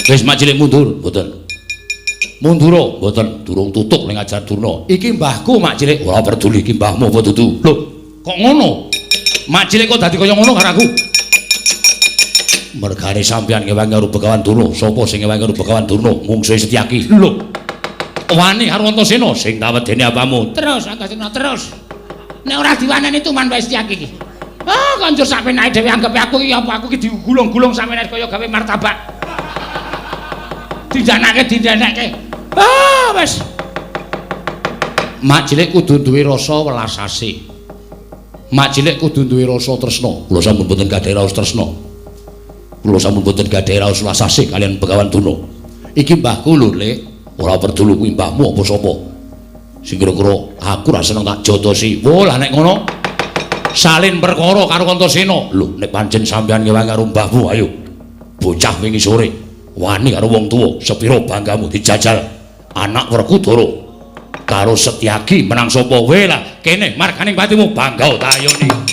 Wis mak cilik mundur, mboten. Mundura, mboten, durung tutuk ning ajar Durna. Iki mbahku mak cilik, ora peduli iki mbahmu apa dudu. Lho, kok ngono? Mak cilik kok dadi kaya ngono karo aku? Mergane sampeyan ngewangi karo Begawan Durna, sapa sing ngewangi karo Begawan Durna? Mungsuhe Setyaki. Lho. Wani karo Antasena sing tak wedeni apamu? Terus Antasena terus. Nek ora diwaneni tuman wae Setyaki iki. Ah, konjur sak penake dhewe anggepe aku iki apa aku iki digulung-gulung sampeyan kaya gawe martabak. Dindanake dindanake. Ah, wis. Mak cilik kudu duwe rasa welas asih. Mak cilik kudu duwe rasa tresna. Kula sampun boten gadhahi raos tresna. Kula sampun boten gadhahi raos welas asih kaliyan Begawan Durna. Iki mbahku lho, Lik. Ora peduli kuwi mbahmu apa sapa. Sing kira-kira aku ra seneng tak jotosi. Wo lah nek ngono salin perkara karo Antasena. Lho, nek pancen sampeyan ngewangi karo mbahmu, ayo. Bocah wingi sore wani karo wong tuwa, sepira banggamu dijajal anak Werkudara karo Setyaki menang sapa? We lah kene marganing patimu bangga tayoni.